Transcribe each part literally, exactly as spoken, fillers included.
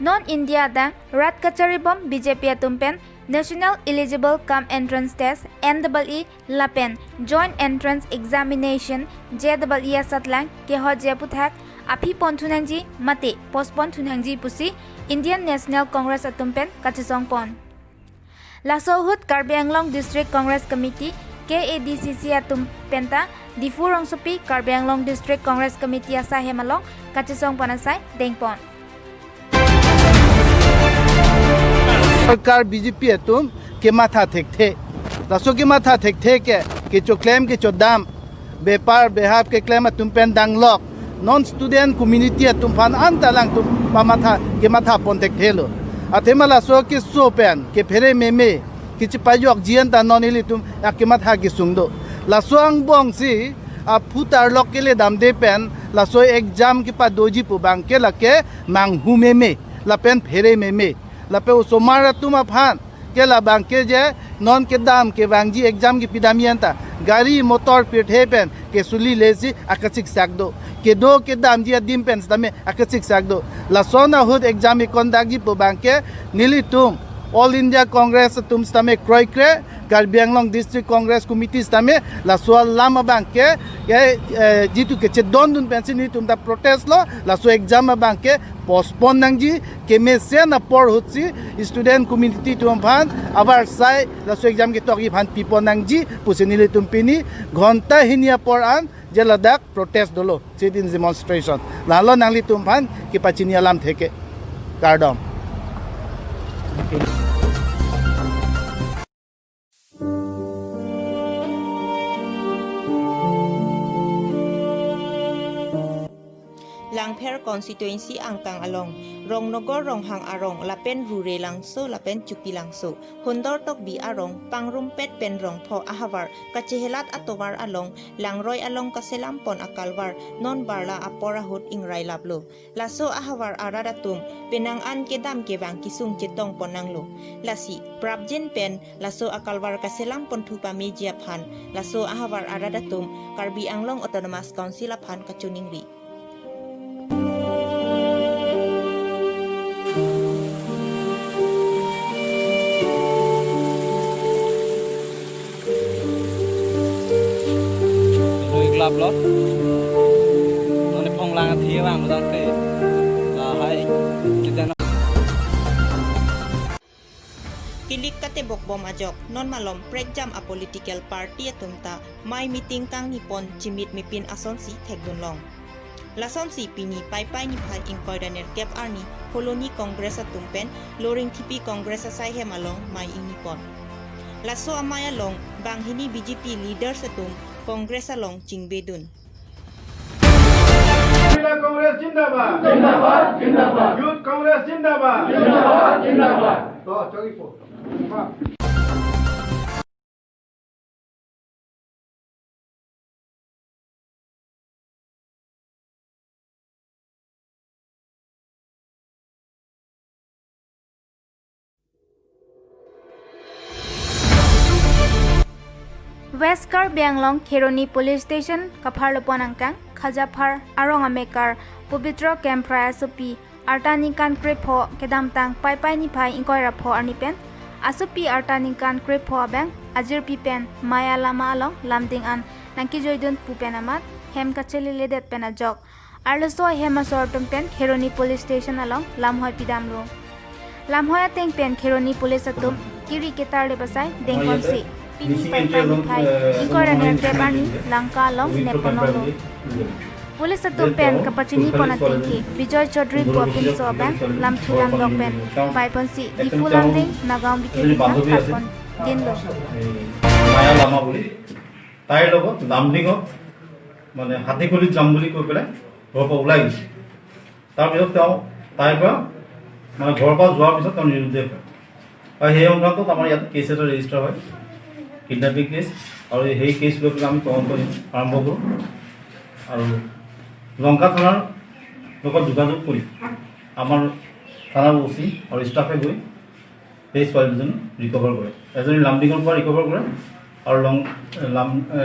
Non India adang rat kacharibom B J P atum pen National Eligible Cum Entrance Test, N E E, lapen Joint Entrance Examination, J E E, asatlang kehotji aphuthak aphi pon thunangji mate postpone thunangji pusi Indian National Congress atum pen kachesongpon. Laso ahut Karbi Anglong District Congress Committee, K A D C C atum penta Diphu rongsopi Karbi Anglong District Congress Committee asai hem along kachesongpon asai dengpon. Sorkar B J P atum kematha thekthe. Laso kematha thekthe ke, kechoklem kechodam, bepar behap keklem atum pen danglok non student community atum aphan anta alangtum pamatha kematha pon thekthelo. Athema laso keso pen kephere meme kechepajokji anta non ilitum akematha kesung do. Laso angbong si aphu tarlok kele damde pen laso exam kepadoji pu abangke lake manghu meme lapen phere meme. Lapen osomar atum aphan ke labangke je non kedam kevangji exam kepidamji anta gari motor pirthe pen kesuli lesi akachiksak do. Kedo kedamji adim pen sitame akachiksak do. Lason ahut exam keconductji pu abangke nelitum All India Congress atum sitame kroikre, Karbi Anglong District Congress Committee sitame laso alam abangke, ke, eh, jitu kechedondun pensi nelitum ta protest lo, laso exam abangke postpone nangji, kemesen apor ahutsi student community atum aphan avarsai laso exam ketokji aphan pipon nangji pusi nelitum pini ghonta hini apor an je ladak protest dolo, sit-in demonstration. Lalo nanglitum aphan kepachini alamthe ke. Kardom. Langpher constituency angkang along Rongnogor Ronghang arong lapen Rurelangso lapen Chupilangso, Hundor Tokbi arong, pangrumpet pen rongpho ahavar kachehelat atovar along, langroi along kaselam pon akalvar non barla apor ahut ingrailaplo. Laso ahavar arat atum penang an kedam kevang kesung chetong pon nanglo. Lasi prapjin pen laso akalvar kaselam ponthu pameji aphan laso ahavar arat atum Karbi Anglong Autonomous Council aphan kachiningri. Itu iklap lo. Noni phong lang athi bang, bang te. Lahai kita na. Kilik katebok bom ajok, non malom prekjam a political party atum ta mei meeting kangni pon chimit mepin asonsi thekdun long. Lasonsi pini Paipai niphai ingkoi ra nerkep arni Phuloni Congress atum pen Loringthepi Congress asai hem along mei ingni pon. Laso amei along banghini B J P leaders atum Congress along chingbedun. Mahila Congress zindabad. Zindabad, zindabad. Youth Congress zindabad. Zindabad, zindabad. To, chori po. West Karbi Anglong Kheroni Police Station kapharlo pon angkang Khajaphar arong amekar Pabitra Kemprai asopi arta ningkan krepho kedamtang Paipai niphai ingkoi ra pho arni pen asopi arta ningkan krepho abang ajirpi pen mei alama along lamding an nangkejoidun pu pen amat hem kacheleledet pen ajok arloso ahem asor atum pen Kheroni Police Station along lamhoi pidamlo. Lamhoi ateng pen Kheroni Police atum kiri ketar le basai dengponsi pini Paipai niphai ingkoi ra nerkep arni Langka along nep pon longlo. Police atum pen kapachini pon ateng ke Bijoy Chaudhary pu apinso abang lamthu lamdok pen paiponsi Diphu Lumding Nagaon Bithek aphan patpon dinlo. এই মায়া লামা বুলি তাইৰ লগত লামডিঙত মানে হাতীকুলিত যাম বুলি কৈ পেলাই ঘৰৰ পৰা ওলাই গৈছে। তাৰপিছত তেওঁ তাইৰ পৰা মানে ঘৰৰ পৰা যোৱাৰ পিছত তেওঁ নিৰুদ্দেশ হয়। আৰু সেই সংক্ৰান্তত আমাৰ ইয়াত কেছ এটা ৰেজিষ্টাৰ হয়, কিডনেপিং কেছ। আৰু সেই কেছ লৈ পেলাই আমি তদন্ত আৰম্ভ কৰোঁ। আৰু লংকা থানাৰ লগত যোগাযোগ কৰি আমাৰ থানাৰ অ' চি আৰু ষ্টাফে গৈ সেই ছোৱালীজনী ৰিকভাৰ কৰে। এজনী লামডিঙৰ পৰা ৰিকভাৰ কৰে আৰু লং লাম এ,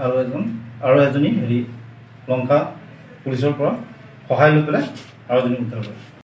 আৰু এজন আৰু এজনী হেৰি লংকা পুলিচৰ পৰা সহায় লৈ পেলাই আৰু এজনী উদ্ধাৰ কৰে।